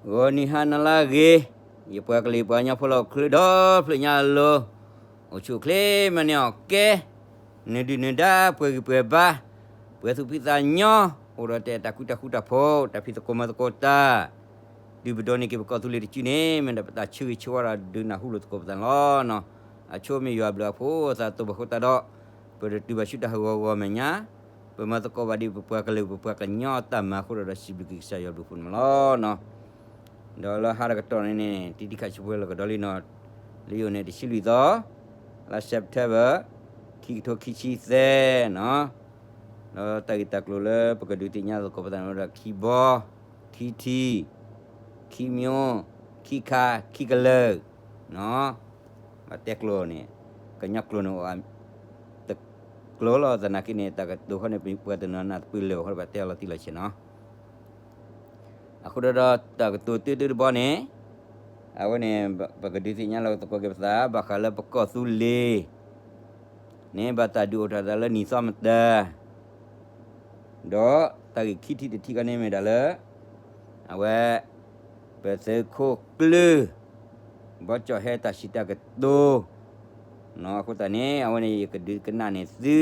ဂီၤနံၤဟါနၤလၢအဂ့ၤ, ယပှၤကလုာ်ပှၤကညီဖိလၢဟီၣ်ခိၣ်ချၢဒီဖျၢၣ်ညါအလိၤ, အိၣ်ဆူၣ်အိၣ်ချ့မၤန့ၢ်အီၣ်ကဲ, နဒုၣ်နဒါပှဲၤဂံၢ်ပှဲၤဘါ, ပှဲၤသူၣ်ဖှံသးညီ, အိၣ်ဒီးတၢ်အဲၣ်တၢ်ကွံတၢ်ဃူတၢ်ဖိး, တၢ်ဖံးသကိးမၤသကိးတၢ်, ဒုးပဒိးန့ၢ်က့ၤပကီၢ်သူလ့ၤတစုန့ၣ် မ့ၢ်ဒၣ်ပတၢ်ဆၢဂ့ၤဆၢဝါဒီးဒုးနၢ်ဟူလိာ်သကိးပသးန့ၣ်လီၤ. အဆိမ့ၢ်ယွၤအဘျုးအဖှိၣ်အသးတဘၣ်ဃိသတးဒီး, ပတတုၤဘၣ်ဆူတၢ်ဟးဂီၤဂီၤမဲာ်ညါ, ပမၤသကိးဘၣ်ဒ်ပပှၤကလုာ်ပပှၤကညီအတၢ်မၤအဃိဒီး ဒီးစံးဘျုးက့ၤကစၢ်ယွၤဘျုးဖှိၣ်န့ၣ်လီၤ. ဒီးလၢဟါတကတီၢ်န့ၣ်န့ၣ် တံၤတံၤခးဆူပှဲၤလီၤကဒီးလံနီၤ, လၢယအိၣ်န့ၣ်တဆံလွံၢ်သီ, လါ September, ခံကထိခံဆံသၢနီၤ, ဒီးတၢ်ဂ့ၢ်တၢ်ကျိၤလၢပကဒုးသ့ၣ်ညါသကိးပသးန့ၣ်ဝဲဒၣ်ခံဘီ, ခံထံ, ခံမျိ, ခံခါ, ခံကလၢာ်, ဘၣ်တဲကျိၤန့ၣ်, ကညီကျိၤန့ၣ်အိၣ် တကျိၤလီၤသနာ်က့န့ၣ် တၢ်ကတိၤခီန့ၣ် ပှၤတနီၤနၢ်တပၢၢ်လၢၤဘၣ်ဃိဒီး ဘၣ်တဲအီၤလီၤတံၢ်လီၤဆဲးနီၤ. အဃိဒီး တၢ်ကတိၤတၢတၢတဘီန့ၣ်, အဝဲန့ၣ် ပကဒုးသ့ၣ်ညါလီၤသကိးက့ၤပသး ဘၣ်ဃးလၢပကီၢ်သူလ့ၤ န့ၣ် ဘၣ်တၢ်ဒုးအိၣ်ထီၣ်သးလၢနံၣ်သီမတၤ ဒီးတၢ်ဂ့ၢ်ခံထံၣ်တထံၣ်ခီန့ၣ်မ့ၢ်ဒၣ်လၢ အဝဲ ပသုးခိၣ်ကျၢၢ် ဘီကၠီၣ်ဟဲတၢ်စံးတၢ်ကတိၤ အဃိသတးန့ၣ် အဝဲန့ၣ်ယကဒုးကနၣ်န့ၢ်သု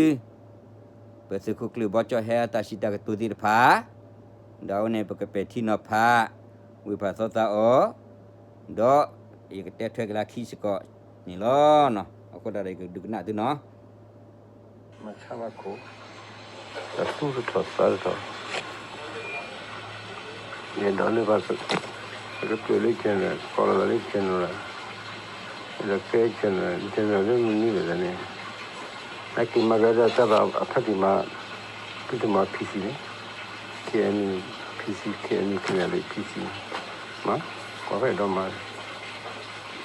ပသုးခိၣ်ကျၢၢ်ဘီကၠီၣ်ဟဲတၢ်စံးတၢ်ကတိၤသ့ၣ်တဖၣ်, ဒီးအဝဲန့ၣ် ပကပဲာ်ထံနီၤဖး ဝံၢ်ဖးသီသးအီၤ, ဒီးယကတဲထွဲက့ၤလၢခံစ့ၢ်ကီးန့ၣ်လီၤ. အဃိသတးဒီးယကဒုးကနၣ်သုနီၤ. မၤဆါဘၣ်ခိၣ်, တၢ်သူၣ်တထီၣ်သးတထီၣ်, ယအဲၣ်ဒိးလၢပှၤကပျၢၤလၢ general, ကိးလီၤသးလၢ general, ဒီးကဲ general, general လၢမနုၤလဲၣ်န့ၣ်, အက့ၤမၤကဒီးတၢ်ဘၣ်အဖါတံၢ်မၤ, သုတမၤ PC န့ၣ်, KNU PC, KNU KNLA PC မၤ, ကိးဖဲဒိၣ်မး,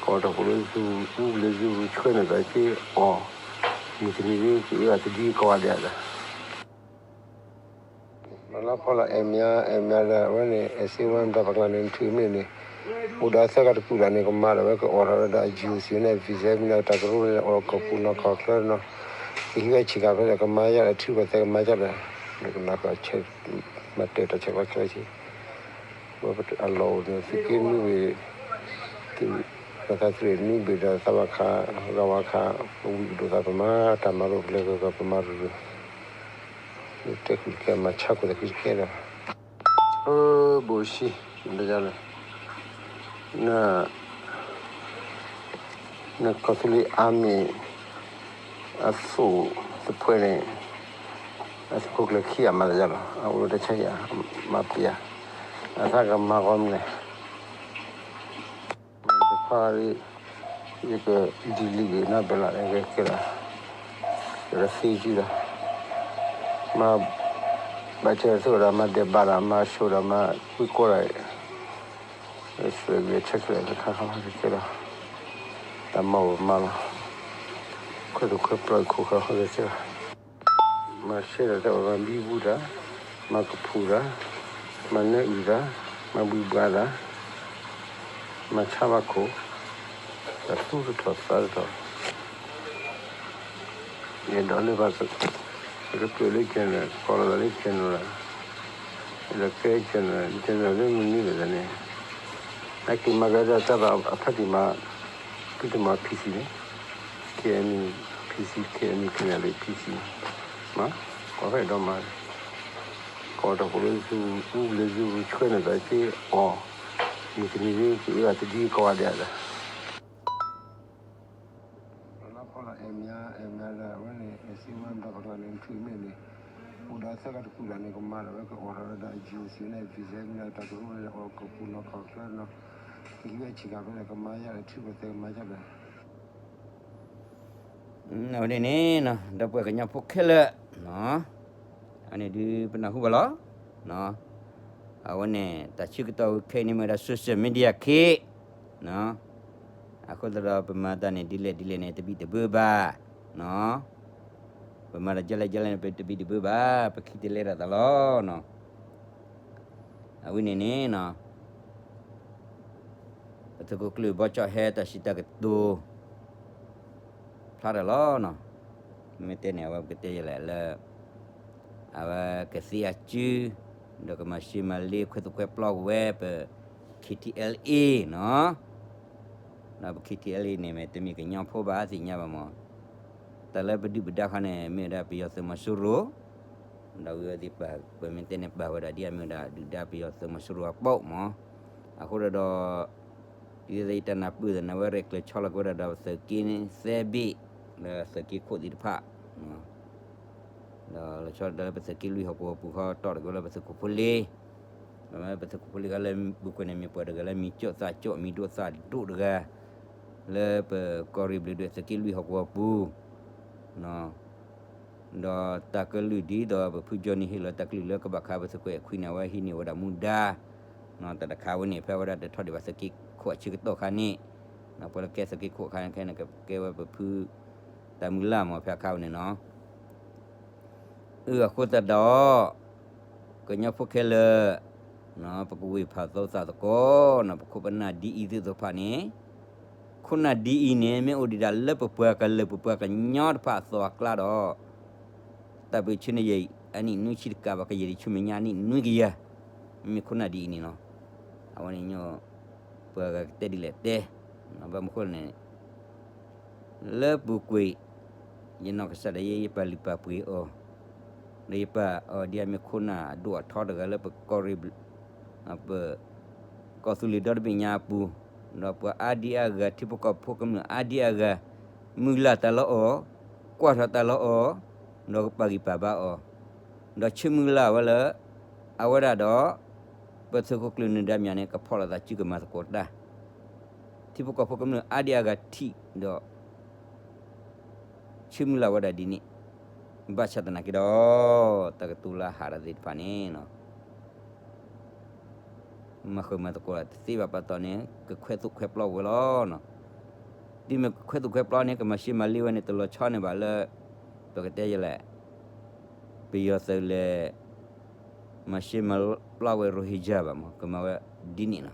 ကိးတၢ်ဖိလၢ Zoom အူလၢ Zoom ဆှၢန့ၢ်သးက့ၤအီၤ, မုၢ်တနံၤလၢကအၢအတဒံကီးဝဲဒၣ်ဒီး လီၤလီၤဖီလီၤ အဲၣ်မါ အဲၣ်မါဒီး အဝဲန့ၣ် အဲၣ်စ့ဝါ မတၤပကျါန့ၣ် နထုးမ့ၢ်န့ၣ်, အိၣ်ဒီးသၢဂၤတကူၣ်လၢန့ၣ် ကမၤဒီးဝဲကအိးထီၣ်ဝဲဒၣ် အ GOC န့ၣ် visa မ့ၢ်ဒီးတၢ်ကရူၢ်န့ၣ် အိၣ်ကီၢ်ပူၤနီၢ်ကီၢ်ချၢနီၤ, ကဟံးဝဲဆံးခါဖဲလဲၣ် ကမၤယါဒီး ထံကီၢ်သဲကမၤယါဒီး နကနၢ်ကီၢ်ဆဲး မၤတၢ်တၢ်ဆဲးကီးဆဲးဆံး, ဝဲအလီၢ်အိၣ်န့ၣ် သုးက့နွံဘ့ၣ်, သုး ပသးသုးနွံဘ့ၣ်ဒီးသးဝါခး, ရဝါခး, ပဝံၤကဒိၣ်သးပမၤတၢ်မၤလိပလဲၤကကီၢ်ပမၤရူၤရူၤ တဲဃုာ်တကဲ မၤဆါခိၣ်သးခုတကဲဒီး, အၢ ဘိၣ်ဆံ, မတၤလဲၣ်, န နကီၢ်သူလ့ၤအါမ့ၢ် အသိၣ်သဖှဲန့ၣ် အသုးခိၣ်ကျၢၢ်ခံဂၤမၤတယါလီၤ, အအိၣ်လၢတၢ်ဆါယၤ မၤပျဲ, အသးကမၤဂီၢ်မနုၤလဲၣ် တခါလံ, ယက delete က့ၤနီၢ်ဘဲလီၤ ယကကဲလီၤ, ယကသ့ကံလီၤ, မၤ ဘၣ်ဆၣ်သ့ၣ်ဝဲဒၣ် မၤဒဲးဘးဒီး မၤဆိဒီး မၤကွံကိးဒီး ယဆွဲက့ၤ check လၢတခါခါလီၤ ကကဲလီၤ, တၢ်မၤအိၣ်မၤလီၤ, ခွဲးသူၣ်ခွဲးပျီခိၣ်ဃၢၤဃၢၤကကဲလီၤ. မၤရှဲဒီးတၢ်အိၣ်မၤဘံဘူတၢ်, မၤကဖူးတၢ်, မၤနၢအုၣ်တၢ်, မၤဘှံးဘှါတၢ်, မၤဆါဘၣ်ခိၣ်, တၢ်သူၣ်တထီၣ်သးတထီၣ်, ယအဲၣ်ဒိးလၢပှၤကပျၢၤလၢ general, ကိးလီၤသးလၢ general, ဒီးကဲ general, general လၢမနုၤလဲၣ်န့ၣ်, အက့ၤမၤကဒီးတၢ်ဘၣ်အဖါတံၢ်မၤ, သုတမၤ PC န့ၣ်, KNU PC, KNU KNLA PC မၤ, ကိးဖဲဒိၣ်မး, ကိးတၢ်ဖိလၢ Zoom အူလၢ Zoom ဆှၢန့ၢ်သးက့ၤအီၤ, မုၢ်တနံၤလၢကအၢအတဒံကီးဝဲဒၣ်ဒီး လီၤလီၤဖီလီၤ အဲၣ်မါ အဲၣ်မါဒီး အဝဲန့ၣ် အဲၣ်စ့ဝါ မတၤပကျါန့ၣ် နထုးမ့ၢ်န့ၣ်, အိၣ်ဒီးသၢဂၤတကူၣ်လၢန့ၣ် ကမၤဒီးဝဲကအိးထီၣ်ဝဲဒၣ် GOC န့ၣ် visa မ့ၢ်ဒီးတၢ်ကရူၢ်န့ၣ် အိၣ်ကီၢ်ပူၤနီၢ်ကီၢ်ချၢနီၤ, ကဟံးဝဲဆံးခါဖဲလဲၣ် ကမၤယါဒီး ထံကီၢ်သဲကမၤယါဒီး အဝဲန့ၣ်န့ၣ် ဒီပုၢ်ဝဲၢ်ကညီဖိခဲလၢာ်, အဝဲန့ၣ်ဒုးပနၢ်ဟူဘၣ်လီၤ. အဝဲန့ၣ် တၢ်ဆၢကတီၢ်ခဲအံၤန့ၣ်မ့ၢ်ဝဲဒၣ် social media ခ့, အဃိသတးဒီး ပမၤတၢ်န့ၣ်ဒ်လဲၣ်ဒ်လဲၣ်န့ၣ် တဘံၣ်တဘၢဘၣ်, ပမၤတၢ်ဒ်လဲၣ်ဒ်လဲၣ်န့ၣ် ပတဘံၣ်တဘၢဘၣ်, ပခံတလဲဒီးသးလီၤ. အဝဲန့ၣ်န့ၣ် ပသုးခိၣ်ကျၢၢ်ဘီကၠီၣ်ဟဲတၢ်စံးတၢ်ကတိၤ ဖျါတၢ်လီၤ. မ့ၢ်တဲန့ၣ် အဝဲပကတဲယဲလဲၣ်လၢ အဝဲကသ့အစု ဒီးကမၤရှဲမၤလ့ခွဲးသူၣ်ခွဲးပျီကဝဲ ပ K T L A နီၤ, ဒီးပ K T L A န့ၣ် မ့ၢ်တမ့ၢ်ကညီဖိဘၣ်သ့ၣ်ညါဘၣ်မး, တၢ်လၢပဒုၣ်ပဒါခါန့ၣ် မ့ၢ်ဝဲဒၣ်ပယီၤသုးမီၤစိရိၤ, ဒီးဝံၤဝဲသ့ၣ်ပာ် ပမ့ၢ်တဲန့ၣ်ပာ်ဝဲဒၣ်ဒ်အမ့ၢ်ဝဲဒၣ်ဒုၣ်ဒါပယီၤသုးမီၤစိရိၤအပီးမး, အဃိဒီး ဒ်သိးယတၢ်နၢ်ပၢၢ်သ့ၣ်န့ၣ် အဝဲရဲၣ်ကျဲၤဆီလီၤက့ၤဝဲဒၣ်ဒီးပသုးက့သဲဘ့ၣ် လၢသုးက့ခိၣ်သ့ၣ်တဖၣ် ဒီးလီၤဆီဒၣ်တၢ်လၢပသုးက့လွံၢ်ဟီၣ်ကဝီၤပူၤခီတီၢ်တက့ၢ်လၢပသုးခိၣ်ဖိလ့, ဒီးပသုးခိၣ်ဖိလ့တဂၤလၢမ့ၢ်ပှၤတဂၤလၢမံၤကၠိၣ်သးကၠိၣ် မံၤဒိၣ်သးဒိၣ်တဂၤ လၢပကီၢ်ရ့ၣ်ဘျုးဒွဲၣ်သုးက့လွံၢ်ဟီၣ်ကဝီၤပူၤ ဒီးတၢ်ကလုၢ်ဒ်သိးပဖုကၠီနံၤဟ့ၣ်လီၤတၢ်ကလုၢ်လၢကဘၣ်ခးပသုးခွဲးခွံန့ၣ် အဝဲဟံးန့ၢ်ဝဲဒၣ်မူဒါ, တၢ်တခါဝဲန့ၣ် ဖဲဝဲဒၣ်တထီၣ်ဒံးဘၣ်သုးက့ခိၣ်အဆၢကတီၢ်ခါန့ၣ်, ပှၤလၢကဲသုးက့ခိၣ်အခါန့ၣ် ကဲဝဲပဖု တၢ်မုၢ်လၢ်မး ဖဲအခါဝဲန့ၣ်နီၤ အၢ အဃိသတးဒီး ကညီဖိခဲလၢာ် ပကဝ့ၢ်ဖးသိသးသကိးနီၤ ပခိၣ်ပနၢ်ဒ်အံၤသ့ၣ်တဖၣ်န့ၣ်, ခိၣ်နၢ်ဒ်အံၤန့ၣ် မ့ၢ်အိၣ်ဒံးဒၣ်လၢပပှၤကလုာ်ပပှၤကညီတဖၣ်အသိးအကျါဒီး တၢ်ပၢၢ်ဆၢန့ၣ်ယဲအနံၣ်နွံဆံတကးဘၣ် ကယဲၢ်ဒံးဆူမဲာ်ညါအနံၣ်နွံကယၤ, မ့မ့ၢ်ခိၣ်နၢ်ဒ်အံၤန့ၣ်လီၤ. အဝဲန့ၣ်ညီ ပှၤဂၤကတဲဒ်လဲၣ်တဲ, ဘၣ်မနုၤဃိလဲၣ်န့ၣ် လၢပူၤကွံာ် ယနီၢ်ကစၢ်ဒၣ်ယဲ ယပာ်လုၢ်ပာ်ပှ့ၤအီၤ, ဒီးယပာ်အီၤဒ်အမ့ၢ်ခိၣ်နၢ်အဒိၣ်အထီတဂၤလၢပကီၢ်ရ့ၣ် ပ ကီၢ်သူလ့ၤဒီတဘ့ၣ်ညါအပူၤ, ဒီးပှၤအါဒံအါဂၤ ထံဖိကီၢ်ဖိကမျၢၢ်အါဒံအါဂၤ မုၢ်လၢ်တၢ်လၢအီၤ, ကွၢ်ထီၣ်တၢ်လၢအီၤ, ဒီးကပာ်ဂံၢ်ပာ်ဘါအီၤ, ဒီးဆၢမုၢ်လၢ်ဝဲလၢ အဝဲဒၣ်ဒီး ပသုးခိၣ်ကျၢၢ်နၢၤဒါမၠးန့ၣ် ကဖီၣ်လိာ်သးစုကမၤသကိးတၢ်, ထံဖိကီၢ်ဖိကမျၢၢ်အါဒံအါဂၤထံၣ်ဒီး ဆၢမုၢ်လၢ်ဝဲဒၣ်ဒ်န့ၣ်, ဘၣ်ဆၣ်သနာ်က့ဒီး တၢ်ကတိၤလၢအဟးထီၣ်သ့ၣ်တဖၣ်န့ၣ် မၤဃုာ်မၤသကိးတသ့ဘၣ်ပာ်တီၢ်န့ၣ် ကခွဲးသိၣ်ခွဲးပျီဝဲလီၤ. တုၤမ့ၢ်ကခွဲးသိၣ်ခွဲးပျီန့ၣ် ကမၤရှဲမၤလ့ဝဲန့ၣ် တလီၤဆီန့ၣ်ဘၣ်လၢ ပကတဲယလဲၣ်, ပယီၤသုးလဲၤ မၤရှဲမၤပျီဝဲ ရိဟ့ယါ ဘၣ်မး ကမၤဝဲဒ်န့ၣ်လီၤ.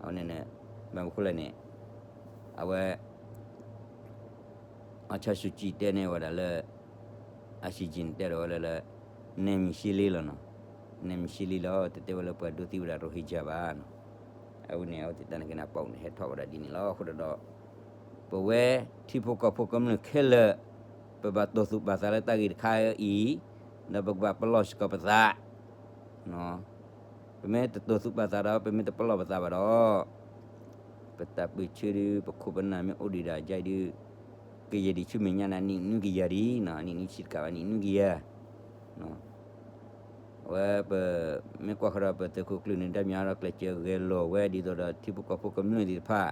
အဝဲန့ၣ် ဘၣ်မနုၤဃိလဲၣ်န့ၣ် အဝဲ အီဆါစူကၠံတဲန့ၢ်ဝဲဒၣ်လၢ အၡံကၠံန့ၣ် တဲဒီးဝဲလၢ လၢ နဲမံၤရှဲလ့လီၤနီၤ, နဲမံၤရှဲလ့လီၤ တတဲဝဲလၢပှၤဒိးသံဝဲဒၣ်ရိဟ့ယါဘၣ်နီၤ. အဝဲန့ၣ် အဝဲသ့ၣ်တၢ်န့ၣ်က့ၤန့ၣ် ပာ်အိၣ်န့ၣ် ဟဲထီၣ်ဝဲဒၣ်ဒ်န့ၣ်လီၤ. အဃိဒီး ပဝဲထံဖိကီၢ်ဖိကမျၢၢ်ခဲလၢာ် ပဘၣ်တိၢ်သူၣ်ပာ်သးလၢတၢ်ဂ့ၢ်တခါအံၤ, ဒီးပကဘၣ်ပလီၢ်စ့ၢ်ကီးပသး ပမ့ၢ်တတိၢ်သူၣ်ပာ်သးဒီး ပမ့ၢ်တပလီၢ်ပသးဘၣ်ဒီး ပတၢ်ပၢၢ်ဆၢဒုး ပခိၣ်ပနၢ်မ့ၢ်အိၣ်ဒံးဒၣ်အံၤဒုး ကယဲၢ်ဒံးဆူမဲာ်ညါန့ၣ် နံၣ်နွံကယၤဒံးနီၤ, နံၣ်နွံဆံတကးဘၣ် နံၣ်နွံကယၤ အဝဲပ မ့ၢ်ကွၢ်ဃီဒီး ပသုးခိၣ်ကျၢၢ်နၢၤဒါမၠးဒီး ကျဲးစၢးဂဲၤလိာ်ဝဲဒ်သိးဒီး ထံဖိကီၢ်ဖိကမျၢၢ်သ့ၣ်တဖၣ်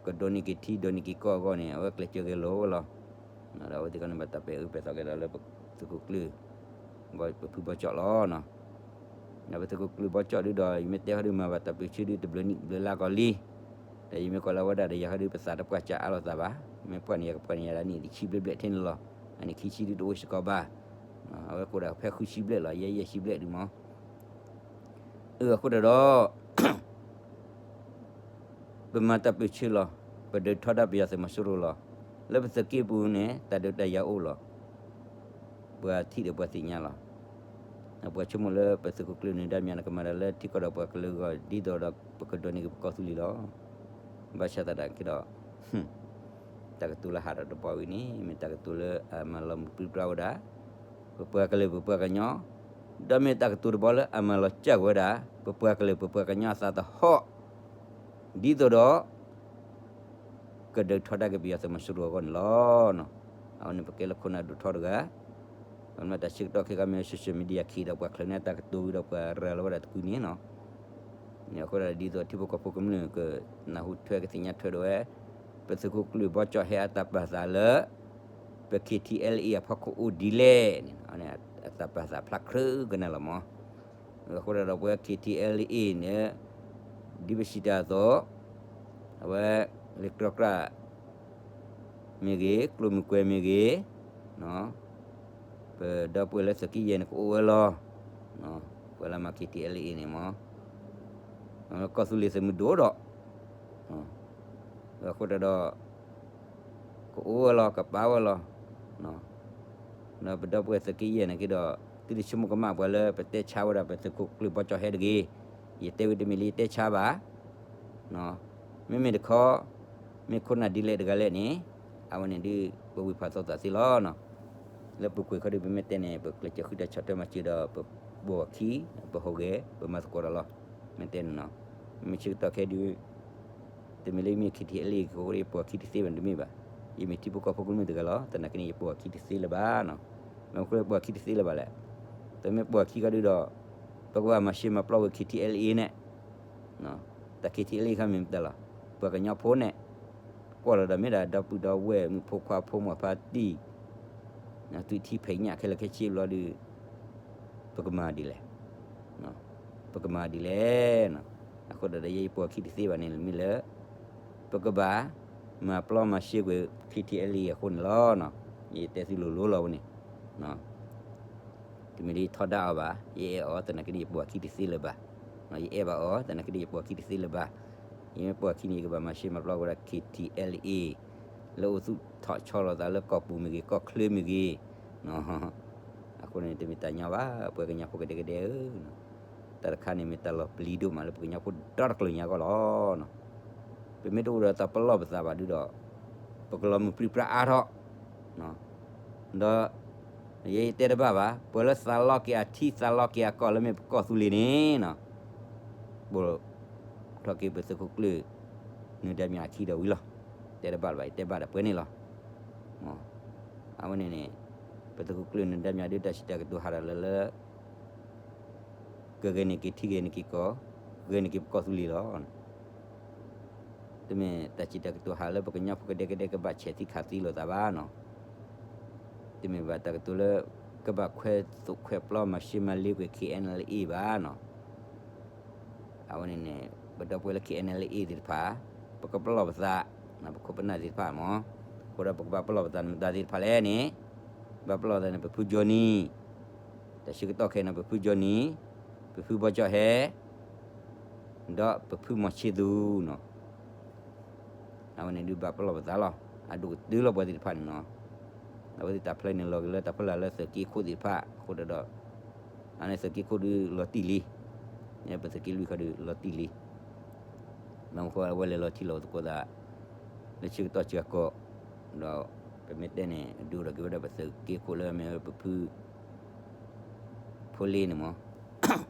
ကဒိးန့ၢ်က့ၤထံ ဒိးန့ၢ်က့ၤကီၢ်အဂီၢ်န့ၣ် အဝဲကျဲးစၢးဂဲၤလိာ်ဝဲလီၤ. ဒီးအဝဲသ့ၣ်တဖၣ်န့ၣ် ဘၣ်တၢ်ပဲာ်အၢပဲာ်သီက့ၤဒီးလၢပသုးခိၣ်ကျၢၢ် ပဖုဘီကၠီၣ်လီၤ. ဒီးပသုးခိၣ်ကျၢၢ်ဘီကၠီၣ်ဒုးဒီး ယမ့ၢ်တဲဃီဒုး မၤဘၣ်တၢ်ပၢၢ်ဆၢဒုး တဘျုးနံၣ်ဘျုးလါကီးလံ. ဒီးယမ့ၢ်ကွၢ်လၢဝဲဒၣ်ဒီး ယၤဃီဒုး ပသးတပှၢ်စၢ်အါလိာ်သးဘၣ်. မ့ၢ်ပှၢ်န့ၣ် ယကပှၢ်န့ၣ်ယၤဒၣ်နံၣ်တဆံဘျဲၣ်ဘျဲၣ်ထဲန့ၣ်လီၤ. အနံၣ်ခံဆံဒုးတအိၣ်စ့ၢ်ကီးဘၣ်. အဝဲကအိၣ်ဒၣ်ဖဲဃုဆံဘျဲၣ်လီၤ, ယဲယဲၢ်ဆံဘျဲၣ်ဒုးမး အဃိဒီး ပမၤတၢ်ပၢၢ်ဆၢလီၤ. ပဒုးထီဒါပယီၤသုးမီၤစိရိၤလီၤ. လၢပသုးက့ပူၤန့ၣ် တၢ်ဒုးတၢ်ယၤအိၣ်လီၤ. ပှၤထံၣ်ဒီးပှၤသ့ၣ်ညါလီၤ. ပှၤဆိကမိၣ်လၢပသုးခိၣ်ကျၢၢ်နၢၤဒါမၠးန့ၣ် ကမၤတၢ်လၢထံကီၢ်ဒီးပှၤကလုာ်အဂီၢ် ဒ်သိးဒီးပကဒိးန့ၢ်က့ၤပကီၢ်သူလ့ၤလီၤ. ဘၣ်ဆၣ်သနာ်က့ဒီး တၢ်ကတိၤလၢဟးထီၣ်တဘျီဝံၤန့ၣ် မ့ၢ်တၢ်ကတိၤလၢအမၤလီၤမုၢ်ပြံပြါဝဲဒၣ် ပပှၤကလုာ်ပပှၤကညီ, ဒီးမ့ၢ်တၢ်ကတိၤတဘျီလၢအမၤလီၤစၢ်ကွံာ်ဝဲဒၣ် ပပှၤကလုာ်ပပှၤကညီအသးသဟီၣ် ဒ်သိးဒီး ကဒုးထီဒါက့ၤပယီၤသုးမီၤစိရိၤအဂီၢ်န့ၣ်လီၤ. အဝဲန့ၣ်ပကဲလၢခိၣ်နၢ်ဒိၣ်ထီတဂၤ, ပမ့ၢ်တၢ်ဆၢကတီၢ်ခဲခါမ့ၢ် social media ခံဒီး ပှၤချုးန့ၢ်တၢ်ကတိၤဝံၤဒီး ပှၤရၤလီၤဝဲဒၣ်တကုန့ၣ်နီၤ. အဃိဒီးဒ်သိးထံဖိကီၢ်ဖိကမျၢၢ်ကနၢ်ဟူထွဲကသ့ၣ်ညါထွဲဒီးဝဲ ပသုးခိၣ်ကျၢၢ်ဘီကၠီၣ်ဟဲအတၢ်ပာ်သးလၢ ပ K T L A အဖီခိၣ်အိၣ်ဒ်လဲၣ်န့ၣ် အတၢ်ပာ်သးဖျါခြ့ကနၣ်လီၤမး. အဃိဒီးပဝဲ K T L A န့ၣ် ဒ်ပစံးတၢ်အသိး အဝဲ လံာ်ကြီကြၢ် မ့ၢ်ဂ့ၤ, ကျိမုၢ်ကွဲမ့ၢ်ဂ့ၤ, ပဒီပုၢ်ဝဲၢ်လၢသုးက့ယဲၢ်န့ၣ် ကအိၣ်ဝဲလီၤ. ပှၤလၢမၤ K T L A န့ၣ်မး ကီၢ်သူလ့ၤသုးမုၢ်ဒိၣ်ဒီး အဃိဒီး ကအိၣ်ဝဲလီၤ ကပာ်ဝဲလီၤ. ဒီးပဒီပုၢ်ဝဲၢ်သုးက့ယဲၢ်န့ၣ်က့ဒီး သုတဆိကမိၣ်ကမၣ်ပှၤလၢပတဲဆါဝဲဒၣ် ပသုးခိၣ်ကျၢၢ်ဘီကၠီၣ်ဟဲတဂ့ၤ, ယတဲဝံၤတမ့ၢ်လၢယတဲဆါဘၣ်, မ့မ့ၢ်တခီ, မ့ၢ်ခိၣ်နၢ်ဒ်လဲၣ်တဂၤလဲၣ်န့ၣ်, အဝဲန့ၣ်ဒုး ပဝံၢ်ဖးသီသးသ့လီၤ. လၢပူၤကွံာ်ခီဒုး ပမ့ၢ်တဲန့ၣ် ပကျဲးစၢးဃုတၢ်ဆီၣ်ထွဲမၤစၢၤဒီး ပပိာ်အခံ, ပဟူးဂဲၤ, ပမၤသကိးတၢ်လီၤ. မ့ၢ်တဲန့ၣ်နီၤ, မ့ၢ်ဆၢကတီၢ်ခဲဒုး တမ့ၢ်လၢမ့ၢ် ခံထံအဲလ့ အဃိ ယပိာ်အခံတသ့ဘၣ်န့ၣ်တမ့ၢ်ဘၣ်. ယမ့ၢ်ထံဖိကီၢ်ဖိကမျၢၢ်တဂၤလီၤ. သနာ်က့န့ၣ် ယပိာ်အခံတသ့လၢၤဘၣ်နီၤ. မ့ၢ်အဃိလၢပိာ်အခံတသ့လၢၤဘၣ်လဲၣ်. ပမ့ၢ်ပိာ်အခံခီဒုးဒီး ပကဘၣ်မၤရှဲမၤပျီဝဲ ခံထံအဲလ့န့ၣ်, တၢ် ခံထံအဲလ့ ခါမ့ၢ်မတၤလီၤ. ပှၤကညီဖိန့ၣ် ကွၢ်လီၤဒီးမ့ၢ်ဒၣ်ဒီပုၢ်ဒီဝဲၢ် မုၣ်ဖိခွါဖိမုၣ်ဖါတံၢ် သွံၣ်ထံဖံးညၣ်ခဲလၢာ်ခဲဆ့ဘျီဒီး ပကမၤဒ်လဲၣ်, ပကမၤဒ်လဲၣ်. အဃိဒီး ယဲယပိာ်အခံတသ့ဘၣ်န့ၣ် မ့ၢ်လၢ ပကဘၣ်မၤပျီမၤရှဲကွံာ် ခံထံအဲလ့ အဃိန့ၣ်လီၤ. ယတဲသုလိၤလိၤလီၤဝဲန့ၣ် တမ့ၢ်လၢယထီဒါအီၤဘၣ်, ယအဲၣ်အီၤ သနာ်က့န့ၣ် ယပိာ်အခံတသ့လၢၤဘၣ်. ယအဲၣ်ဘၣ်အီၤ သနာ်က့န့ၣ် ယပိာ်အခံတသ့လၢၤဘၣ်. ယမ့ၢ်ပိာ်အခံန့ၣ် ယကဘၣ်မၤရှဲမၤပျီဝဲဒၣ် ခံထံအဲလ့ လၢအိၣ်သူၣ်ထီၣ်ဆီလီၤသးလၢကီၢ်ပူၤမ့ၢ်ဂ့ၤ ကီၢ်ချၢမ့ၢ်ဂ့ၤ, အဃိန့ၣ် တမ့ၢ်တၢ်ညီဘၣ် ပှၤကညီဖိကဒဲကဒဲဧၢ, တၢ်တခါန့ၣ်မ့ၢ်တၢ်လီၤပျံၤဒိၣ်မးလၢပှၤကညီဖိဒီတကလုာ်ညါအဂီၢ်လီၤ. ပမ့ၢ်တအိၣ်ဒီးတၢ်ပလီၢ်ပသးဘၣ်ဒုးဒီး ပကလီၤမုၢ်ပြံပြါအါထီၣ်, ဒီး ယဲယတဲတဘၣ်ဘၣ် ပှၤလၢသးလီက့ၤအထံသးလီက့ၤအကီၢ်လၢမ့ၢ်ပကီၢ်သူလ့ၤန့ၣ်နီၤ, ပိာ်ထီၣ်က့ၤပသုးခိၣ်ကျၢၢ် နၢၤဒါမြအခံဒီးဝံၤလီၤ. တဲတဘၣ်လၢၤဘၣ် ယတဲဘၣ်ဒီးပှဲၤန့ၣ်လီၤ. အဝဲန့ၣ်န့ၣ် ပသုးခိၣ်ကျၢၢ်နၢၤဒါမြဒုး တၢ်စံးတၢ်ကတိၤဟးဒီးလၢလၢ ကဂဲၤန့ၢ်က့ၤထံဂဲၤန့ၢ်က့ၤကီၢ်, ဂဲၤန့ၢ်က့ၤပကီၢ်သူလ့ၤလီၤ. တမ့ၢ်တၢ်စံးတၢ်ကတိၤဟးလၢပကညီဖိကဒဲကဒဲကဘၣ်ဆဲးသံခးသံလိာ်သးဘၣ်နီၤ. တမ့ၢ်ဘၣ်တၢ်ကတိၤလၢ ကဘၣ်ခွဲးသိးခွဲးပျီမၤရှဲမၤလ့ကွံာ် ခံအဲလ့ဘၣ်နီၤ. အဝဲန့ၣ်န့ၣ် ပဒီပုၢ်ဝဲၢ်လၢ ခံအဲလ့သ့ၣ်တဖၣ် ပကပလီၢ်ပသး, ပခိၣ်ပနၢ်သ့ၣ်တဖၣ်မ့ၢ်, အဃိဒီးပကဘၣ်ပလီၢ်ပသးန့ၣ် မတၤသ့ၣ်တဖၣ်လဲၣ်န့ၣ်, ဘၣ်ပလီၢ်သးန့ၣ် ပဖုကၠီနံၤ, တၢ်ဆၢကတီၢ်ခဲအံၤန့ၣ် ပဖုကၠီနံၤ, ပဖုဘီကၠီဟဲ, ဒီးပဖုမီၤဆ့သူနီၤ. အဝဲန့ၣ်ဒုးဘၣ်ပလီၢ်ပသးလီၤ. အဒိၣ်ကတၢၢ်လီၤပှၤသ့ၣ်တဖၣ်န့ၣ်နီၤ. အဝဲသ့ၣ်တၢ်ဖျဲန့ၣ်လီၤက့ၤလၢတၢ်ဖီလာ်လၢသုးက့ခိၣ်သ့ၣ်တဖၣ်အဃိဒီး, အန့ၣ်သုးက့ခိၣ်ဒုးလီၤတံၢ်လံ, ပသုးက့လွံၢ်ခီဒုးလီၤတံၢ်လံ. မ့ၢ်ဃိအဝဲလဲၤလီၤထံလီၤသကိးသး လၢဆၢကတီၢ်စှၤကီး, ဒီးပမ့ၢ်တဲန့ၣ် ဒုးအိၣ်ဒီးက့ၤဝဲဒၣ်ပသုးက့ခိၣ်လၢမ့ၢ်ဝဲပဖု ဖိလ့န့ၣ်မ့ၢ်,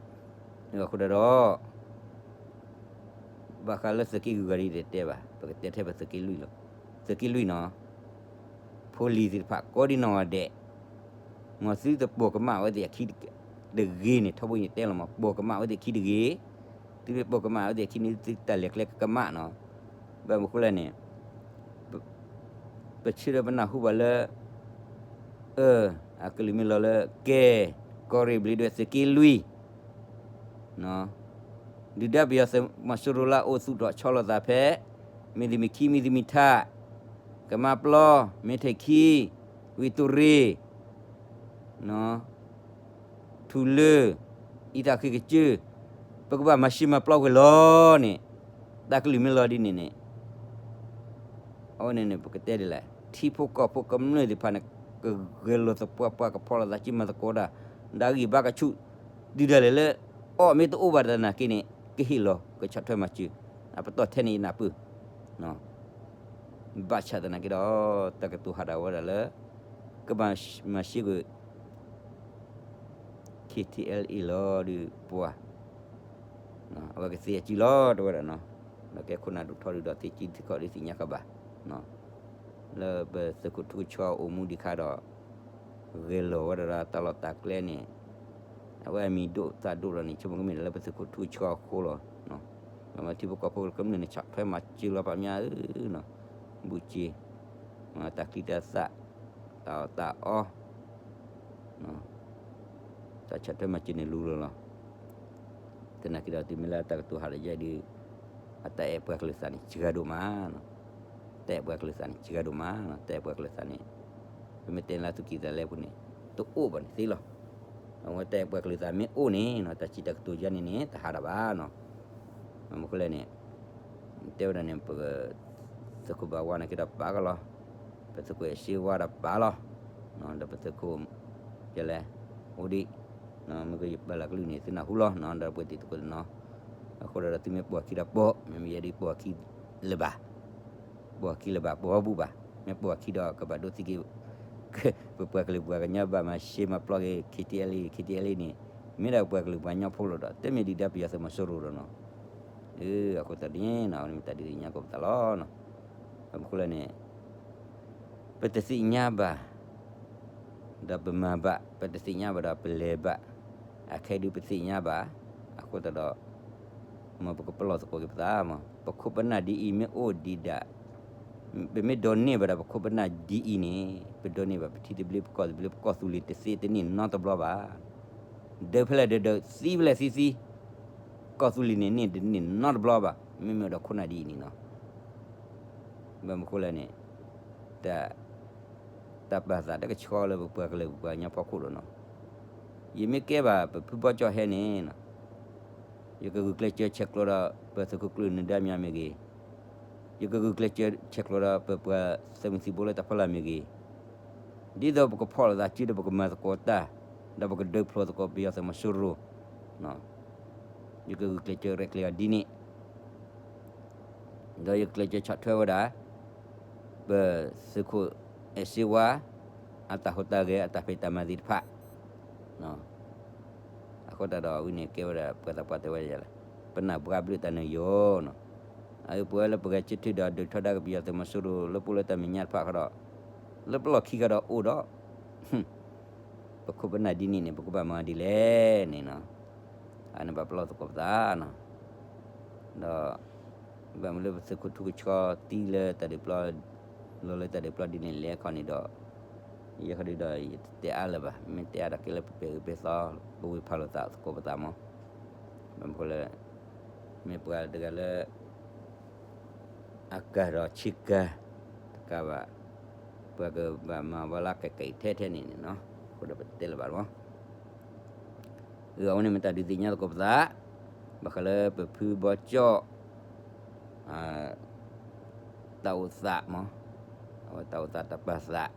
အဃိဒီး ဘၣ်ဃးလၢသုးက့ဂုၤဂၤဒ်တတဲဘၣ် ပကတဲထဲပသုးက့လွံၢ်လီၤ. သုးက့လွံၢ်နီၤ, ဖိလံၤသ့ၣ်တဖၣ်ကိးဒံနီၢ်ဂၤဒဲး, မ်သုတပိာ်ကမၣ်အဝဲသ့ၣ်အခံတဂ့ၤန့ၣ် ထီဘိယတဲလီၤမး ပိာ်ကမၣ်အဝဲသ့ၣ်အခံတဂ့ၤ, သုမ့ၢ်ပိာ်ကမၣ်အဝဲသ့ၣ်အခံန့ၣ် သုတၢ်လဲၤကျဲကကမၣ်နီၤ. ဘၣ်မနုၤဃိလဲၣ်န့ၣ် ပဆၢဒီးပနၢ်ဟူဘၣ်လၢ အၢ အကလုၢ်မ့ၢ်လီၤလၢကဲ ကီၢ်ရ့ၣ်ဘျ့းဒွဲၣ်သုးက့လွံၢ် ဒုၣ်ဒါပယီၤသုးမီၤစိရိၤလၢအအိၣ်သူၣ်ထီၣ်ဆီလီၤသးဖဲ မ့ၢ်သုးမုၢ်ခံ မ့ၢ်သုးမုၢ်ထး ကမါပျီ မ့ၢ်ထဲၣ်ခံ ဝံၣ်တူၢ်ရ့ၣ် ထူလၢ အံသၣ်ဃ့ၢ်ကစၢၢ် ပကဘၣ်မၤရှဲမၤပျီကွံာ်လီၤန့ၣ် တၢ်ကလုၢ်မ့ၢ်လီၤဒ်န့ၣ်န့ၣ် အဝဲန့ၣ်န့ၣ် ပကတဲဒ်လဲၣ် ထံဖိကီၢ်ဖိကမျၢၢ်သ့ၣ်တဖၣ်န့ၣ် ကဂဲၤလိာ်သပှၢ်ပှၢ် ကဖီၣ်လိာ်သးစုမၤသကိးတၢ် ဒီးဂံၢ်ဘါကဆူၣ် တုၤဒၣ်လဲာ်လၢ အီၣ်မ့ၢ်တအိၣ်ဘၣ်တၢ်နာ်က့န့ၣ် ကဟ့ၣ်လီၤ ကဆီၣ်ထွဲမၤစၢၤ အပတီၢ်ထဲန့ၣ်ယနၢ်ပၢၢ် ဘၣ်ဆၣ်သနာ်က့ဒီး တၢ်ကတိၤဟးထီၣ်ဝဲဒၣ်လၢ ကဘၣ်မၤရှဲကွံာ် KTLA လီၤဒုးပှၤ အဝဲကသ့အစုလီၤတဲဝဲဒၣ်နီၤ ဒီးကဲခိၣ်နၢ်ဒိၣ်ထီဒုးဒီးသ့စုသ့ခီၣ်ဒုးသ့ၣ်ညါကဘၣ် လၢပသုးခိၣ်ထူကဆှီအိၣ်မူဒံးခါဒီး ဂဲၤလီၤဝဲဒၣ်တၢ်လီၢ်တၢ်ကျဲန့ၣ် အဝဲအမံၤဒိၣ်သးဒိၣ်လီၤန့ၣ် ဆိကမိၣ်ကမ့ၢ်လၢပသုးခိၣ်ထူကဆှီအဃိလီၤ မ့ၢ်ထံဖိကီၢ်ဖိကမျၢၢ်န့ၣ် ဆီၣ်ထွဲမၤစၢၤလီၤပာ်မၠါဧၢ ဘူးစ့ တၢ်ချံတၢ်သၣ် တၢ်အီၣ်တၢ်အီ တၢ်ဆီၣ်ထွဲမၤစၢၤန့ၣ်လူလီၤလီၤ သနာ်က့ဒီးတုၤမ့ၢ်လၢတၢ်ကတိၤဟးဒီးယဲဒုး အတၢ်အဲၣ်ပှၤကလုာ်သးန့ၣ် စှၤဒိၣ်မး တၢ်အဲၣ်ပှၤကလုာ်သးန့ၣ် စှၤဒိၣ်မး တၢ်အဲၣ်ပှၤကလုာ်သးန့ၣ် ပမ့ၢ်တဲလၢသူၣ်ကံၢ်သးလဲပူၤန့ၣ် တအိၣ်ဘၣ်န့ၣ်သ့လီၤ အဝဲတၢ်အဲၣ်ပှၤကလုာ်သးမ့ၢ်အိၣ်န့ၣ် တၢ်စံးတၢ်ကတိၤယါန့ၣ်န့ၣ် တဟးဒၣ်ဘၣ်နီၤ မ့ၢ်မနုၤလဲၣ်န့ၣ် တဲဝဲဒၣ်န့ၣ် ပ သုးခိၣ်ဘၣ်ဝါနာ်က့ဒီးပာ်ကလီၤ ပသုးခိၣ်အဲၣ်စ့ဝါဒီးပာ်လီၤ ဒီးပသုးခိၣ် ယလဲၣ် အိၣ်ဒံး မ့ၢ်ကယပာ်လီၤကလုၢ်န့ၣ် သုနၢ်ဟူလီၤ ဒီးပှၤတံၤသကိးတနီၤ အဃိဒီး သုမ့ၢ်ပိာ်အခံဒီးပိာ်, မ့မ့ၢ်ယဲဒ်ပိာ်အခံလၢၤဘၣ်, ပိာ်အခံလၢၤဘၣ် ပိာ်အီၤဘူၣ်ဘၣ်, မ့ၢ်ပိာ်အခံဒီးကဘၣ်ဒိသံက့ၤ ပပှၤကလုာ်ပှၤကညီဘၣ်မၤရှဲမၤပျီက့ၤ ခ့တ့လ့ ခ့တ့လ့န့ၣ်, မ့ၢ်ဒၣ်ပပှၤကလုာ်ပှၤကညီဖိလီၤဒီး တမ့ၢ်ဒုၣ်ဒါပယီၤသုးမီၤစိရိၤဒီးနီၤ. အဃိသတးန့ၣ်နီၤ အဝဲန့ၣ်မ့ၢ်တၢ်ဒုးသ့ၣ်ညါသကိးပသးလီၤ. ဘၣ်မနုၤဃိလဲၣ်န့ၣ် ပတသ့ၣ်ညါဘၣ် ဒီးပမၤဘၣ်, ပတသ့ၣ်ညါဘၣ်ဒီးပလဲၤဘၣ်, အခဲအံၤဒုးပသ့ၣ်ညါဘၣ်, အဃိသတးဒီး မ်ပကပလီၢ်သကိးက့ၤပသးမး, ပခိၣ်ပနၢ်ဒ်အံၤမ့ၢ်အိၣ်ဒံးဒၣ်, ပမ့ၢ်ဒိးန့ၢ်ဘၣ်ဒီးပခိၣ်ပနၢ်ဒ်အံၤန့ၣ် ပဒိးန့ၢ်ဘၣ်ပထံသဘျ့ပကီၢ်သဘျ့ ပကီၢ်သူလ့ၤတသ့တန့ၢ်နီတဘျီဘၣ်. ဒုးဖဲလဲၣ်ဒုးဒုး သံဖဲလဲၣ်သံသံ, ကီၢ်သူလ့ၤန့ၣ်န့ၢ်တန့ၢ်နီတဘျီဘၣ် မ့မ့ၢ်အိၣ်ဒီးခိၣ်နၢ်ဒ်အံၤန့ၣ်နီၤ. ဘၣ်မနုၤဃိလဲၣ်န့ၣ် တၢ်ပာ်သးတကဆှီလၢပပှၤကလုာ်ပပှၤကညီဖီခိၣ်ဒီးနီၤ. ယမ့ၢ်ကဲဘၣ်ပဖုဘီကၠီၣ်ဟဲန့ၣ် ယကဂုာ်ကျဲးစၢးဆဲးကျိးဒီးပသုးခိၣ်ကျၢၢ်နၢၤဒါမၠါမ့ၢ်ဂ့ၤ, ယကဂုာ်ကျဲးစၢးဆဲးကျိးဒီးပပှၤသုးမုၢ်သံၣ်ဘိလၢတၢ်ဖီလာ်မ့ၢ်ဂ့ၤ, ဒ်သိးပကဖီၣ်လိာ်သးစုဒီးပကမၤသကိးတၢ်, ဒီးပကဒုးဖျိသကိးပယီၤသုးမီၤစိရိၤ, ယကဂုာ်ကျဲးစၢးရဲၣ်ကျဲၤအီၤဒ်န့ၣ် ဒီးယကကျဲးစၢးဆီၣ်ထွဲဝဲဒၣ် ပသုးခိၣ်အဲၣ်စ့ဝါ အတၢ်ဟူးတၢ်ဂဲၤ အတၢ်ဖံးတၢ်မၤသ့ၣ်တဖၣ်. အဃိသတးဒီးဝဲန့ၣ်ကဲဝဲဒၣ်ပှၤသးပှၢ်တဲဝဲဒ်လဲၣ်, ပနၢ်ပှၢ်ဘျုးတၢ်နၢၤယိာ်နီၤ. အအၢပဝဲလၢပဂဲၤဆၢထၢၣ်ဒီးဒုးထီဒါက့ၤပယီၤသုးမီၤစိရိၤလၢပအိၣ်လၢတၢ်မဲာ်ညါတဖၣ်ဃီဒီး လၢပလီၢ်ခံဂၤဒီးအိၣ်ဒီး ပခိၣ်ပနၢ်ဒ်န့ၣ်န့ၣ် ပကဘၣ်မၤဒ်လဲၣ်န့ၣ်နီၤ. အန့ၣ်ဘၣ်ပလီၢ်သကိးပသးနီၤ. ဒီး ဘၣ်မနုၤလၢပသုးခိၣ်ထူကဆှီသံလၢတၢ်ဒုးပျီ လီၤလၢတၢ်ဒုးပျီဒ်န့ၣ်လဲၣ်ခီန့ၣ်ဒီး ယဲခီဒုဒီးယတတဲအါလၢၤဘၣ်, မ့ၢ်တဲအါဒီးကဲလၢပပဲာ်အုးပဲာ်သီ ပဝံဖးလိာ်သးသကိးပသးမး. ဘၣ်မနုၤဃိလဲၣ် မ့ၢ်ပှၤတဂၤလၢ အကၤဒီးဆ့ကၤ တကးဘၣ် ပှၤကဘၣ်မၤဝဲလၢကကဲးထဲထဲန့ၣ်န့ၣ်နီၤ, အဃိဒီးပတဲလၢၤဘၣ်မး. အဝဲန့ၣ်မ့ၢ်တၢ်ဒုးသ့ၣ်ညါသကိးပသး, ဘၣ်ဃးလၢပဖုဘီကၠီၣ် တၢ်အိၣ်သးမး, အဝဲတၢ်အိၣ်သးတၢ်ပာ်သး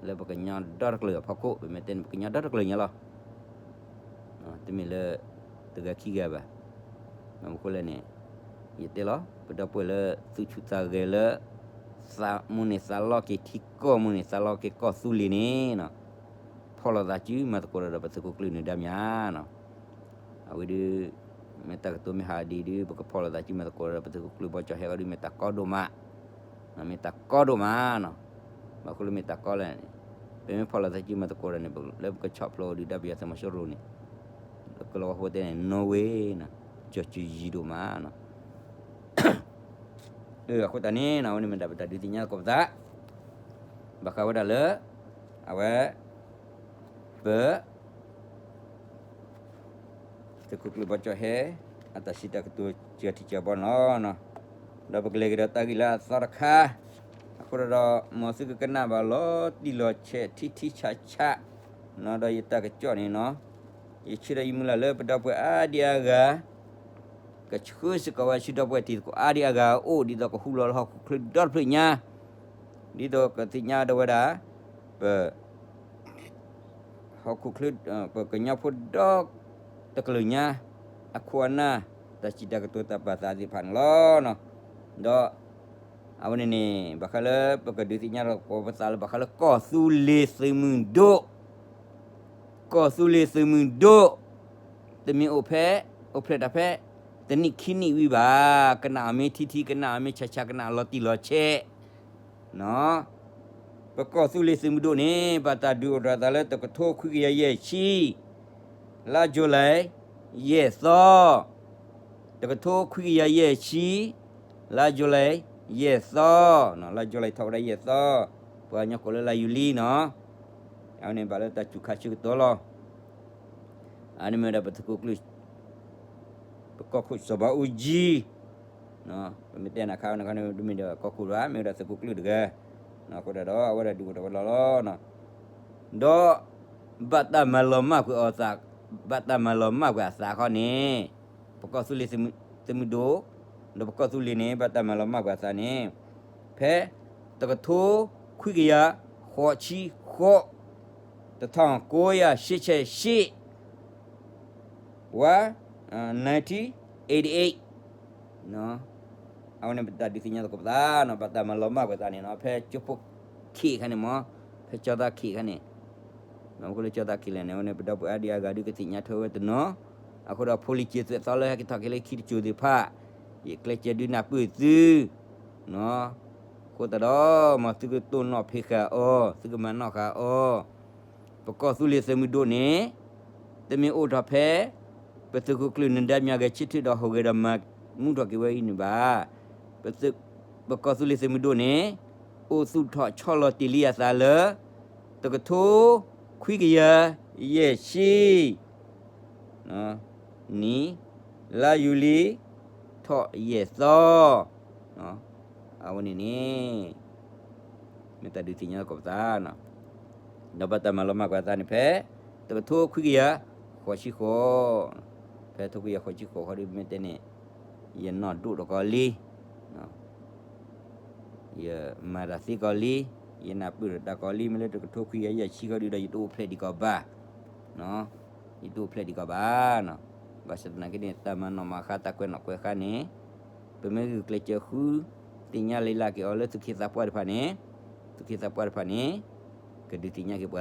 လၢပကညီဒီတကလုာ်အဖီခိၣ် ပမ့ၢ်တဲန့ၣ် ပကညီဒီတကလုာ်ညါလီၤ. တမ့ၢ်လၢ တဂၤခံဂၤဘၣ်. ဘၣ်မနုၤဃိလဲၣ်န့ၣ် ယတဲလီၤ ပဒီပုၢ်ဝဲၢ်လၢသူၣ်ဆူၣ်သးဂဲၤလၢ သးမူန့ၢ်သးလီက့ၤထံကီၢ် မူန့ၢ်သးလီက့ၤကီၢ်သူလ့ၤန့ၣ် ဖီၣ်လိာ်သးစုမၤသကိးဒီးပသုးခိၣ်ကျၢၢ်နၢၤဒါမၠါနီၤ. အဝဲဒုး မ့ၢ်တၢ်ကတိၤမ့ၢ်ဟးဒ်အံၤဒုး ပကဖီၣ်လိာ်သးစုမၤသကိးဒီးပသုးခိၣ်ကျၢၢ်ဘီကၠီၣ်ဟဲအီၤဒုး မ့ၢ်တၢ်ကီဒိၣ်မး, မ့ၢ်တၢ်ကီဒိၣ်မးနီၤ. ဘၣ်ဃိလၢမ့ၢ်တၢ်ကီလဲၣ်န့ၣ် ပမ့ၢ်ဖီၣ်လိာ်သးစုမၤသကိးဒီးန့ၣ် လၢပကဆီၣ်ဖျိးဒုၣ်ဒါပယီၤသုးမီၤစိရိၤန့ၣ် ကလီၤဝါဖိတဲန့ၣ် no way နီၤ, ကၠီၤစၢၤယံၤဒိၣ်မးနီၤ. အဃိသတးန့ၣ် အဝဲန့ၣ်မ့ၢ်ဒၣ်ပတၢ်ဒုးသ့ၣ်ညါသကိးပသး ဘၣ်ဃးဝဲဒၣ်လၢ အဝဲ ပ သုးခိၣ်ကျၢၢ်ဘီကၠီၣ်ဟဲ အတၢ်စံးတၢ်ကတိၤစှၤထံစှၤဘီန့ၣ်လီၤ. ဒီးပကလဲၤက့ၤဒီးတၢ်ဂ့ၢ်လၢအသီတခါ, အဃိဒီး မ်သုကကနၣ်ဘၣ်လီၤတံၢ်လီၤဆဲးထံထံဆးဆး, ဒီးယတၢ်ကစီၣ်န့ၣ်နီၤ, ယဆၢဒီးယမုၢ်လၢ်လၢပဒီပုၢ်ဝဲၢ်အါဒံအါဂၤ ကဆှၢစ့ၢ်ကီးဝဲဆူဒီပုၢ်ဝဲၢ်တံၤသကိးအါဒံအါဂၤအအိၣ် ဒ်သိးကဟူလီၤလၢဟီၣ်ခိၣ်ချၢဒီတဖျၢၣ်ညါ, ဒ်သိးကသ့ၣ်ညါဒီးဝဲဒၣ် ပ ဟီၣ်ခိၣ်ချၢ ပကညီဖိဒီတကလုာ်ညါ အခိၣ်အနၢ် တၢ်စံးတၢ်ကတိၤတၢ်ပာ်သးသ့ၣ်တဖၣ်န့ၣ်လီၤ. ဒီး အဝဲန့ၣ်န့ၣ် ဘၣ်ဃးလၢပကဒုးသ့ၣ်ညါဒီးကိးပသးလၢဘၣ်ဃးလၢကီၢ်သူလ့ၤသုးမုၢ်ဒိၣ်, ကီၢ်သူလ့ၤသုးမုၢ်ဒိၣ် တမ့ၢ်အိၣ်ဖဲ အိၣ်ဖျဲၣ်တၢ်ဖဲ တနံၣ်ခံနံၣ်ဝံၤဘၣ်, ကနၣ်အီၤမ့ၢ်ထံထံ ကနၣ်အီၤမ့ၢ်ဆးဆး ကနၣ်အီၤလီၤတံၢ်လီၤဆဲး ပကီၢ်သူလ့ၤသုးမုၢ်ဒိၣ်န့ၣ် ဘၣ်တၢ်ဒုးအိၣ်ထီၣ်အသးလၢတကထိခွံကယၤယဲၢ်ဆံ လါယူၤလံ ယဲၢ်သီ, တကထိခွံကယၤယဲၢ်ဆံ လါယူၤလံ ယဲၢ်သီ, လါယူၤလံထီၣ်ဝဲဒၣ်ယဲၢ်သီ, ပှၤကညီကိးလၢလါယူၤလံနီၤ, အဝဲန့ၣ်ဘၣ်လၢတၢ်စူၤခါဆၢကတီၢ်လီၤ. အန့ၣ်မ့ၢ်ဝဲဒၣ်ပသုးခိၣ်ကျၢၢ် ပကီၢ်ခိၣ်စီၤဘးအူကၠံ, ပမ့ၢ်တဲနၤခါန့ၣ် တမ့ၢ်ဒီးကီၢ်ခိၣ်ဘၣ်, မ့ၢ်ဝဲဒၣ်သုးခိၣ်ကျၢၢ်တဂၤ, အဃိသတးဒီး အဝဲဒၣ်ဒုးအိၣ်ထီၣ်ဝဲလီၤလီၤ. ဒီး ဘၣ်တၢ်မၤလီၤမၢ်ကွံာ်အသး, ဘၣ်တၢ်မၤလီၤမၢ်ကွံာ်အသးခီန့ၣ်, ပကီၢ်သူလ့ၤသုးမုၢ်ဒိၣ်, ဒီးပကီၢ်သူလ့ၤန့ၣ် ဘၣ်တၢ်မၤလီၤမၢ်ကွံာ်အသးန့ၣ်, ဖဲ တကထိခွံကယၤဃိးဆံဃိး, တထောင်ကိုးရာရှစ်ဆယ့်ရှစ် ဝါ, nineteen forty-eight eighty-eight အဝဲန့ၣ်ပတၢ်ဒုးသ့ၣ်ညါသကိးပသးနီၤ, ဘၣ်တၢ်မၤလီၤမၢ်ကွံာ်သးန့ၣ်နီၤ, ဖဲကၠိဖိခံခါန့ၣ်မ့ၢ်, ဖဲကၠီသးခံခါန့ၣ်, မ့ၢ်မနုၤအဃိလၢကၠီသးခံလဲၣ်န့ၣ်, အဝဲန့ၣ်ပဒီပုၢ်ဝဲၢ်အါဒံအါဂၤဒုးကသ့ၣ်ညါထွဲဝဲတနီၤ, အဃိဒီးဖိလံၤစၢၤသွဲၣ်သီလၢဟဲက့ၤထီၣ်က့ၤလၢခံတစိၤသ့ၣ်တဖၣ်, ယကျဲးစၢးဒုးနၢ်ပၢၢ်သု အဃိသတးဒီး မ်သုကတိၢ်နီၣ်ဖံးဃာ်အီၤ, သုကမၤနီၣ်ဃာ်အီၤ, ပကီၢ်သူလ့ၤသုးမုၢ်ဒိၣ်န့ၣ် တမ့ၢ်အိၣ်ထီၣ်ဖဲ ပသုးခိၣ်ကျၢၢ်နၢၤဒါမၠၤဂဲၤဆၢထၢၣ်ဒီးဟူးဂဲၤဒီးမၤမူထီၣ်က့ၤဝဲအံၤန့ၣ်ဘၣ်. ပသုး, ပကီၢ်သူလ့ၤသုးမုၢ်ဒိၣ်န့ၣ် အိၣ်သူၣ်ထီၣ်ဆီလီၤတ့ၢ်လံအသးလၢ တကထိခွံကယၤယဲၢ်ဆံ နံၣ်, လါယူၤလံ ထီၣ်ယဲၢ်သီ, အဝဲန့ၣ်န့ၣ် မ့ၢ်တၢ်ဒုးသ့ၣ်ညါသကိးပသး, ဒီးဘၣ်တၢ်မၤလီၤမၢ်ကွံာ်အသးန့ၣ်ဖဲ တကထိခွံကယၤဃိးဆံဃိး, ဖဲတကထိခွံကယၤဃိးဆံဃိးဃီဒီး မ့ၢ်တဲန့ၣ် ယနီၢ်ဒိၣ်ထီၣ်ကီးလံ ယမၤတၢ်သ့ကီးလံ, ယနၢ်ပၢၢ်တၢ်ကီးလံ, မ့ၢ်လၢတကထိခွံကယၤယဲၢ်ဆံဃီဒီး ယတအိၣ်ဖျဲၣ်ဒံးကီးဘၣ်, ယတအိၣ်ဖျဲၣ်ဒံးကီးဘၣ်. ဘၣ်ဆၣ်သနာ်က့န့ၣ် တၢ်မၤနီၣ်မၤဃါတၢ်ကွဲးနီၣ်ကွဲးဃါန့ၣ် ပမ့ၢ်ဂုာ်ကျဲးစၢးဃု သ့ၣ်ညါလံလၢက့ၤအီၤလၢသူၣ်က့သးပှၢ်တဖၣ်န့ၣ်, သူၣ်က့သးပှၢ်တဖၣ်န့ၣ် ကဒုးသ့ၣ်ညါက့ၤပှၤလီၤ.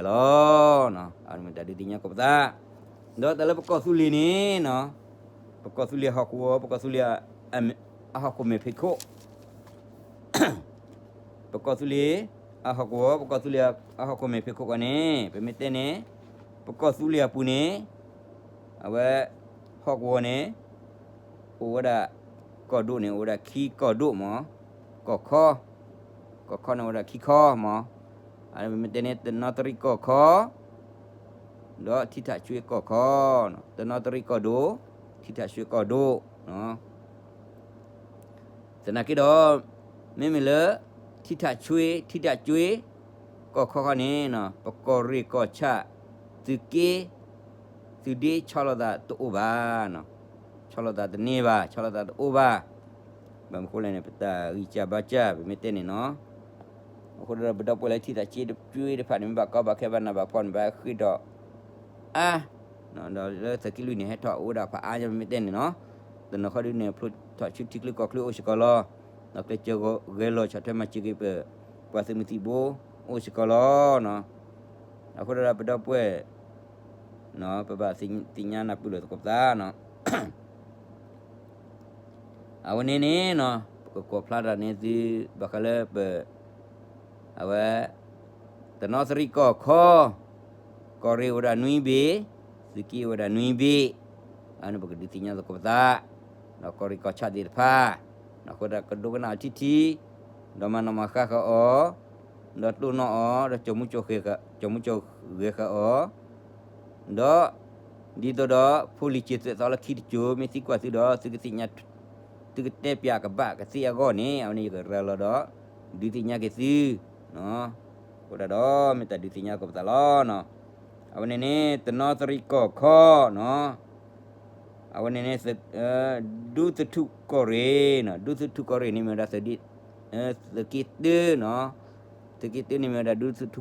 အဝဲန့ၣ်မ့ၢ်တၢ်ဒုးသ့ၣ်ညါသကိးပသး, ဒီးတၢ်လၢပကီၢ်သူလ့ၤန့ၣ် ပကီၢ်သူလ့ၤအဟီၣ်ကဝီၤ, ပကီၢ်သူလ့ၤအဟီၣ်ခိၣ်မဲာ်ဖံးခိၣ် ပကီၢ်သူလ့ၤအဟီၣ်ကဝီၤ, ပကီၢ်သူလ့ၤအဟီၣ်ခိၣ်မဲာ်ဖံးခိၣ်ဃီန့ၣ် ပမ့ၢ်တဲန့ၣ် ပကီၢ်သူလ့ၤအပူၤန့ၣ် အဝဲ ဟီၣ်ကဝီၤန့ၣ် အိၣ်ဝဲဒၣ် ကီၢ်ဒိၣ်န့ၣ် အိၣ်ဝဲဒၣ်ခံကီၢ်ဒိၣ်မး, ကီၢ်ခီ, ကီၢ်ခီန့ၣ်အိၣ်ဝဲဒၣ်ခံခီမး, အမ့ၢ်တဲန့ၣ် တနီသရံၣ်ကီၢ်ခီ ဒီးထံထးဆွ့ကီၢ်ခီ, တနီသရံၣ်ကီၢ်ဒိၣ်, ထံထးဆွ့ကီၢ်ဒိၣ် သနာ်က့ဒီး မ့မ့ၢ်လၢ ထံထးဆွ့, ထံထးဆွ့ ကီၢ်ခီခီန့ၣ် ပကီၢ်ရ့ၣ်ကီၢ်ဆၣ် သုးက့ သုးဒ့ဆီလီၤသးတအိၣ်ဘၣ်, ဆီလီၤသးတန့ၢ်ဘၣ်, ဆီလီၤသးတအိၣ်ဘၣ်. ဘၣ်မနုၤအဃိလဲၣ်န့ၣ် ပတၢ်ဂံၢ်စၢ်ဘါစၢ် ပမ့ၢ်တဲန့ၣ်နီၤ. အဃိဒီးပဒီပုၢ်ဝဲၢ်လၢထံထးဆွ့တဖၣ်န့ၣ် မ့ၢ်ဘၣ်ကီဘၣ်ခဲဘၣ်နးဘၣ်ဖှီၣ်န့ၣ် ဘၣ်ဃ့ၢ်ထီၣ်အါ ဒီးလၢသုးက့လွံၢ်န့ၣ် ဟဲထီၣ်အိၣ်ဝဲဒၣ်ဖးအါညါ ပမ့ၢ်တဲန့ၣ်နီၤ. တနီၤဃီဒုန့ၣ် ဖျိထီၣ်ဆူထံချၢကီၢ်ချၢအိၣ်စ့ၢ်ကီးလီၤ. ဒီးကျဲးစၢးဂဲၤလီၤဆီၣ်ထွဲမၤစၢၤက့ၤပ ပှၤသုးမုၢ်သံၣ်ဘိအိၣ်စ့ၢ်ကီးလီၤ. အဃိဒီးပဒီပုၢ်ဝဲၢ် ပဘၣ်သ့ၣ်ညါနၢ်ပၢၢ်လိာ်သကိးပသးနီၤ. အဝဲန့ၣ်န့ၣ် ပကကွၢ်ဖျါတၢ်န့ၣ်သု ဘၣ်ဃးလၢပ အဝဲ တနီသရံၣ်ကီၢ်ခီ ကီၢ်ရ့ၣ်အိၣ်ဝဲဒၣ်နွံဘ့ၣ်, သုးက့အိၣ်ဝဲဒၣ်နွံဘ့ၣ်, အန့ၣ်ပကဒုးသ့ၣ်ညါသကိးပသး, ဒီးကီၢ်ရ့ၣ်ကီၢ်ဆၣ်သ့ၣ်တဖၣ်, အဃိဒီးကဒိကနၣ်အီၤထံထံ, ဒီးမၤနီၣ်မၤဃါဃာ်အီၤ, ဒီးတိၢ်နီၣ်အီၤ, ဒီး ကၠီမူကၠီဂဲၤဃာ်အီၤ, ဒီး ဒ်သိးဒီး ဖိလံၤစၢၤသွဲၣ်သီလၢခံတစိၤ မ့ၢ်သံကွၢ်သုဒီး သုကသ့ၣ်ညါ သုကတဲပၠးကဘၣ်ကသ့အဂီၢ်န့ၣ် အဝဲန့ၣ်ယကရၤလီၤဒီး ဒုးသ့ၣ်ညါက့ၤသု, အဃိဒၣ်ဒီး မ့ၢ်တၢ်ဒုးသ့ၣ်ညါသကိးပသးလီၤ. အဝဲန့ၣ်န့ၣ် တနီသရံၣ်ကီၢ်ခီနီၤ, အဝဲန့ၣ်န့ၣ် ဒူသထူၣ်ကီၢ်ရ့ၣ်, ဒူသထူၣ်ကီၢ်ရ့ၣ်န့ၣ်မ့ၢ်ဝဲဒၣ် သုးက့တၢနီၤ, သုးက့တၢန့ၣ်မ့ၢ်ဝဲဒၣ်ဒူ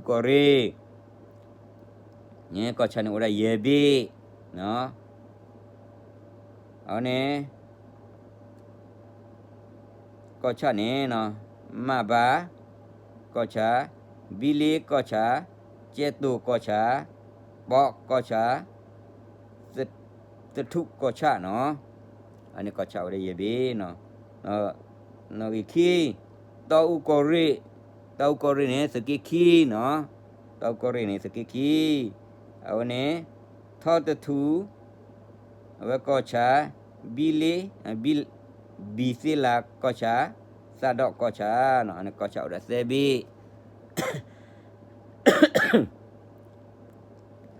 သထူၣ်ကီၢ်ရ့ၣ် န့ၣ် ကီၢ်ဆၣ်န့ၣ်အိၣ်ဝဲဒၣ်ယဲၢ်ဘ့ၣ်, အဝဲန့ၣ် ကီၢ်ဆၣ်န့ၣ် မၢ်ဘၣ် ကီၢ်ဆၣ်, ဘံလ့ကီၢ်ဆၣ်, ကဲတိၢ်ကီၢ်ဆၣ်, ပီကီၢ်ဆၣ်, သထူၣ်ကီၢ်ဆၣ်နီၤ, အန့ၣ်ကီၢ်ဆၣ်အိၣ်ဝဲဒၣ်ယဲၢ်ဘ့ၣ်နီၤ, နီၣ်ဂံၢ်ခံ, တီအူကီၢ်ရ့ၣ်, တီအူကီၢ်ရ့ၣ်န့ၣ် သုးက့ခံနီၤ, တီအူကီၢ်ရ့ၣ်န့ၣ် သုးက့ခံ, အဝဲန့ၣ် ထီတထူၣ် အဝဲကီၢ်ဆၣ်, ဘံလ့, ဘံသ့လးကီၢ်ဆၣ်, သးဒီးကီၢ်ဆၣ်နီၤ, အန့ၣ်ကီၢ်ဆၣ်အိၣ်ဒီးသၢဘ့ၣ်, အန့ၣ်မ့ၢ်တၢ်ဒုးသ့ၣ်ညါသ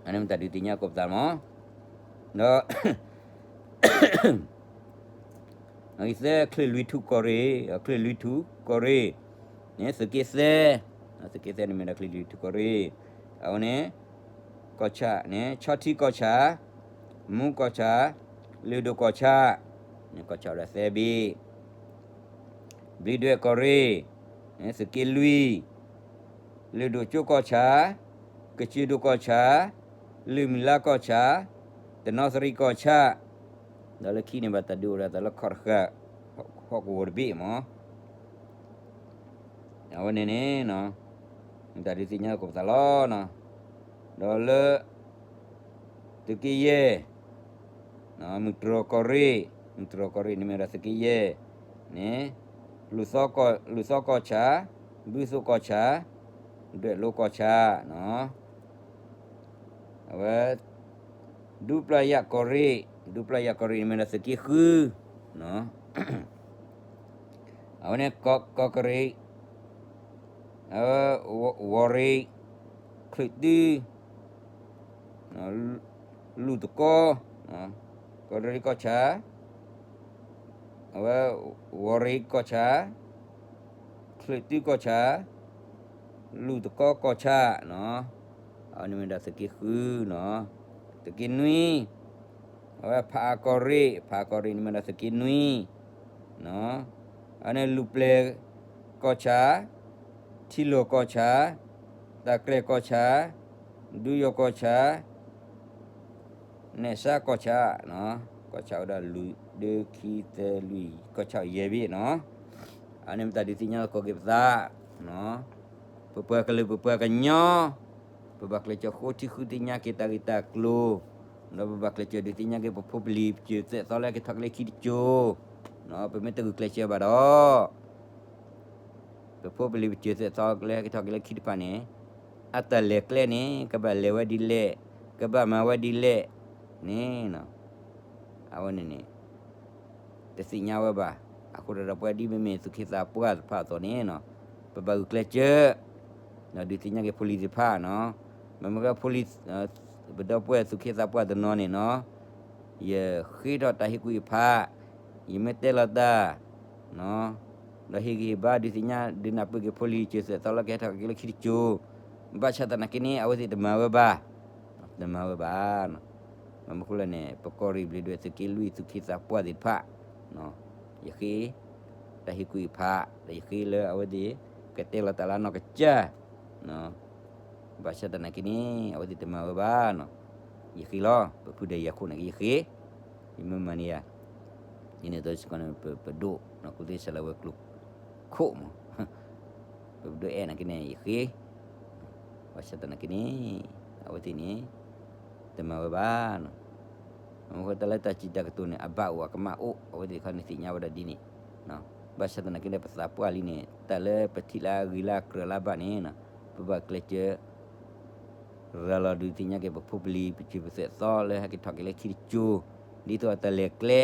ကိးပသးမး, ဒီး နီၣ်ဂံၢ်သၢ ချ့ၣ်လွံၢ်ထူၣ်ကီၢ်ရ့ၣ်, ချ့ၣ်လွံၢ်ထူၣ်ကီၢ်ရ့ၣ်န့ၣ် သုးက့သၢ, သုးက့သၢန့ၣ်မ့ၢ်ဝဲဒၣ်ချ့ၣ်လွံၢ်ထူၣ်ကီၢ်ရ့ၣ်, အဝဲန့ၣ် ကီၢ်ဆၣ်န့ၣ် ဆီထံကီၢ်ဆၣ်, မူကီၢ်ဆၣ်, လုၢ်ဒိၣ်ကီၢ်ဆၣ်, န့ၣ်ကီၢ်ဆၣ်အိၣ်ဒီးသၢဘ့ၣ်, ဘျံးဒွဲၣ်ကီၢ်ရ့ၣ်, သုးက့လွံၢ်, လုၢ်ဒိၣ်ကၠိကီၢ်ဆၣ်, ကစၢၢ်ဒိၣ်ကီၢ်ဆၣ်, လုၢ်မုၢ်လါကီၢ်ဆၣ်, တနီသရံၣ်ကီၢ်ဆၣ်, ဒီးလၢခံန့ၣ်ဘၣ်တၢ်ဒုးအိၣ်ဒၣ်တၢ်လၢခီၣ်တဃာ် ဟီၣ်ကဝီၤတဘ့ၣ်မး, အဝဲန့ၣ်န့ၣ် မ့ၢ်တၢ်ဒုးသ့ၣ်ညါသကိးပသးလီၤ. ဒီးလၢ သုးက့ယဲၢ် မုၢ်တြီၤကီၢ်ရ့ၣ်, မုၢ်တြီၤကီၢ်ရ့ၣ်န့ၣ်မ့ၢ်ဝဲဒၣ်သုးက့ယဲၢ်န့ၣ်, လူၢ်သီကီၢ်ဆၣ်, ဘုသိၣ်ကီၢ်ဆၣ်, ဒွဲၣ်လိကီၢ်ဆၣ်, အဝဲ ဒူပျၢ်ယၣ်ကီၢ်ရ့ၣ်, ဒူပျၢ်ယၣ်ကီၢ်ရ့ၣ်န့ၣ်မ့ၢ်ဝဲဒၣ်သုးက့ဃု, အဝဲန့ၣ် ကီၢ်ကရ့ၣ်, ဝီၤရ့ၣ်, ချုးတု, လူၢ်တကီ, ကီၢ်ကရ့ၣ်ကီၢ်ဆၣ်, အဝဲ ဝီၤရ့ၣ်ကီၢ်ဆၣ်, ချုးတုကီၢ်ဆၣ်, လူၢ်တကီကီၢ်ဆၣ်, အဝဲန့ၣ်မ့ၢ်ဒၣ်သုးက့ဃုနီၤ, သုးက့နွံ, အဝဲဖးအါကီၢ်ရ့ၣ်, ဖးအါကီၢ်ရ့ၣ်န့ၣ်မ့ၢ်ဒၣ်သုးက့နွံ, အဝဲန့ၣ်လူၢ်ပျဲၢ်ကီၢ်ဆၣ်, ထံလီၢ်ကီၢ်ဆၣ်, တၢ်ကျဲၤကီၢ်ဆၣ်, ဒူယီၤကီၢ်ဆၣ်, နဲၣ်စါကီၢ်ဆၣ်, ကီၢ်ဆၣ်အိၣ်ဒီးလွံၢ်, ဒၢ, ခံ, သၢ, လွံၢ်, ကီၢ်ဆၣ်အိၣ်ယဲၢ်ဘ့ၣ်နီၤ, အန့ၣ်မ့ၢ်တၢ်ဒုးသ့ၣ်ညါသကိးက့ၤပသး, ပပှၤကလုာ်ပပှၤကညီ, ပဘၣ်ကျဲးစၢးဃိထံဃုသ့ၣ်ညါက့ၤတၢ်ဂ့ၢ်တၢ်ကျိၤ, ဒီးပဘၣ်ကျဲးစၢးဒုးသ့ၣ်ညါက့ၤပဖိပလံၤပစၢၤသွဲၣ်သီလၢဟဲက့ၤထီၣ်က့ၤလၢခံတစိၤ, ပမ့ၢ်တဂုာ်ကျဲးစၢးဘၣ်ဒီး ပဖိပလံၤပစၢၤသွဲၣ်သီလၢဟဲက့ၤထီၣ်က့ၤလၢခံတဖၣ်န့ၣ်, အတၢ်လဲၤကျဲန့ၣ် ကဘၣ်လဲၤဝဲဒ်လဲၣ်, ကဘၣ်မၤဝဲဒ်လဲၣ်န့ၣ်, အဝဲန့ၣ်န့ၣ် တသ့ၣ်ညါဝဲဘၣ်. အဃိဒီးပဝဲဒ်မ့မ့ၢ်သူၣ်က့သးပှၢ်တဖၣ်အသိးန့ၣ်, ပဘၣ်ဂုာ်ကျဲးစၢး ဒီးဒုးသ့ၣ်ညါက့ၤဖိလံၤသ့ၣ်တဖၣ်နီၤ, မ့မ့ၢ်ဖိလံၤ, ပဒီပုၢ်ဝဲၢ်သူၣ်က့သးပှၢ်တနီၤန့ၣ်နီၤ, ယဃ့ထီၣ်တၢ်ဟ့ၣ်ကူၣ်ဟ့ၣ်ဖး, ယမ့ၢ်တဲလီၤတၢ် ဒီးဟ့ၣ်ဂံၢ်ဟ့ၣ်ဘါဒုးသ့ၣ်ညါဒုးနၢ်ပၢၢ်က့ၤဖိလံၤစၢၤသွဲၣ်သီလၢကဟဲထီၣ်က့ၤလၢခံတစိၤ, ဘၣ်ဆၣ်သနာ်က့န့ၣ် အဝဲသ့ၣ်တမၤဝဲဘၣ်, တမၤဝဲဘၣ်. မ့ၢ်မနုၤအဃိလဲၣ်န့ၣ် ပကီၢ်ရ့ၣ်ဘျ့းဒွဲၣ်သုးက့လွံၢ်သူၣ်က့သးပှၢ်သ့ၣ်တဖၣ်, ယဃ့ တၢ်ဟ့ၣ်ကူၣ်ဟ့ၣ်ဖး, ဒီးယဃ့လၢအဝဲသ့ၣ် ကတဲလီၤတၢ်လၢအနီၢ်ကစၢ် ဘၣ်ဆၣ်သနာ်က့န့ၣ် အဝဲသ့ၣ်တမၤဝဲဘၣ်နီၤ, ယဃ့လီၤ. ပဖုဒီးယၤခိၣ်န့ၣ်က့ ယဃ့, ယမ့ၢ်မၤန့ၢ်ယၤ, ယန့ၣ်သိးစ့ၢ်ကီးန့ၣ် ပဒိၣ်နီၤ ကူၣ်သ့ဆၢလၢဝဲကျိခိၣ်မး, ပဒိၣ်အဲၣ်နာ်က့န့ၣ် ယဃ့, ဘၣ်ဆၣ်သနာ်က့န့ၣ် အဝဲသ့ၣ်န့ၣ် တမၤဝဲဘၣ်နီၤ. အဃိတၢ်လၢတၢ်စံးတၢ်ကတိၤန့ၣ် အဘၣ်အိၣ်အကမၣ်အိၣ် အဝဲသ့ၣ်တခီန့ၣ်သ့ၣ်ညါဝဲဒၣ်ဒ်န့ၣ်, ဘၣ်ဆၣ်သနာ်က့ဒီးပသးပှၢ်လံန့ၣ် တၢ်လၢပထံၣ်လၢအဂ့ၤလၢအကြၢးလၢအဘၣ်န့ၣ်, ပဘၣ်ကျဲးစၢး ရၤလီၤဒုးသ့ၣ်ညါက့ၤပဖိပလံၤ ပစၢၤပသွဲၣ်သီလၢဟဲက့ၤထီၣ်က့ၤလၢခံတစိၤ, ဒ်သိးအတၢ်လဲၤကျဲ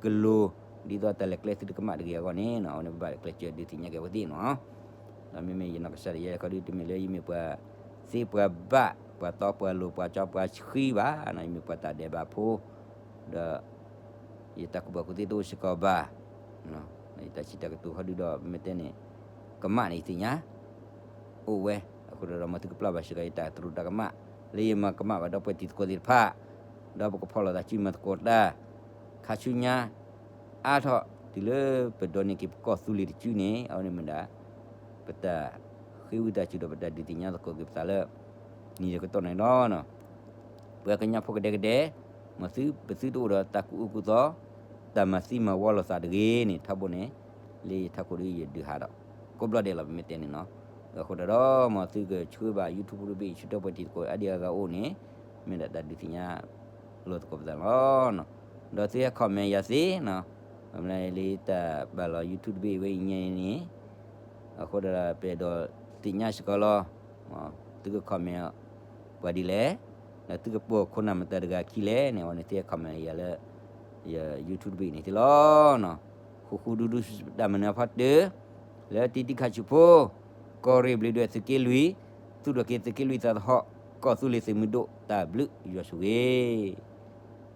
ကလိၤ, ဒ်သိးအတၢ်လဲၤကျဲသုတကမၣ်တဂ့ၤအဂီၢ်န့ၣ် အဝဲန့ၣ်ပဘၣ်ကျဲးစၢးဒုးသ့ၣ်ညါက့ၤအဝဲသ့ၣ်နီၤ. ဒီးမ့မ့ၢ်ယနီၢ်ကစၢ်ဒၣ်ယဲခီဒုး တမ့ၢ်လၢယမ့ၢ်ပှၤသ့ပှၤဘၣ် ပှၤတီပှၤလိၤ ပှၤကၠီပှၤဆှံဘၣ်, ယမ့ၢ်ပှၤတၢ်ဒဲးဘးဖိ, ဒီး ယတၢ်ကူၣ်ဘၣ်ကူၣ်သ့တအိၣ်စ့ၢ်ကီးဘၣ်, ယတၢ်စံးတၢ်ကတိၤခီဒုးဒီးမ့ၢ်တဲန့ၣ် ကမၣ်န့ၣ်ယသ့ၣ်ညါ အိၣ်ဝဲ, အဃိဒီးမ်သုကပျၢ်ဘၣ်စ့ၢ်ကီးယတၢ်သရူးတၢ်ကမၣ် လၢယမၤကမၣ်ဘၣ်ဒီပုၢ်ဝဲၢ်တံၤသကိးသ့ၣ်တဖၣ်, ဒီးပကဖီၣ်လိာ်သးစုမၤသကိးတၢ်, ခါဆူညါ အါထီၣ်တုၤလၢပဒိးန့ၢ်က့ၤပကီၢ်သူလ့ၤတစုန့ၣ် အဝဲန့ၣ်မ့ၢ်ဒၣ် ပတၢ်ဃ့ဝံသးစူၤဒီးပတၢ်ဒုးသ့ၣ်ညါသကိးက့ၤပသးလၢ နံၤတကတီၢ်န့ၣ်လီၤ. ပှၤကညီဖိကဒဲကဒဲ, မ်သုပသုတအိၣ်ဒီးတၢ်ကူၣ်အၢကူၣ်သီ, တၢ်မၤသံမၤဝီလိာ်သးတဂ့ၤန့ၣ် ထီဘိန့ၣ် လၢယထးခိၣ်ဒီးယဒုးဟးဒီး ကိးဘျီဒဲးလီၤ ပမ့ၢ်တဲန့ၣ်နီၤ. အဃိဒီး မ်သုကဆှၢဘၣ် YouTube တဘ့ၣ် ဆူတၢ်ပှဲၤထံသကိးအါဒံအါဂၤအိၣ်န့ၣ် မ့ၢ်ဒၣ်တၢ်ဒုးသ့ၣ်ညါလိာ်သကိးပသးလီၤ. ဒီးသုဟဲ comment ယၤသ့နီၤ, လၢတၢ်ဘၣ်လီၤ YouTube တဘ့ၣ်ဝဲအံၤညါအံၤန့ၣ် အဃိဒီးပအဲၣ်ဒိးသ့ၣ်ညါစ့ၢ်ကီးလီၤ. သုက comment ပှၤဒ်လဲၣ်, ဒီးသုကပိာ်ခိၣ်နၢ်မတၤတဂၤခံလဲၣ်န့ၣ် အဝဲန့ၣ်သုဟဲ comment ယၤလၢ ယ YouTube တဘ့ၣ်န့ၣ်သ့လီၤ. ဃူဃူဒူဒူ တၢ်မနုၤအဖီတၢၢ် လၢတံၤတံၤခါဆူၣ်ဖိ ကီၢ်ရ့ၣ်ဘျ့းဒွဲၣ်သုးက့လွံၢ် သူၣ်ထီၣ်က့ၤသုးက့လွံၢ်သးသဟီၣ် ကီၢ်သူလ့ၤသုးမုၢ်ဒိၣ် တၢ်ဘျုးယွၤဆိၣ်ဂ့ၤ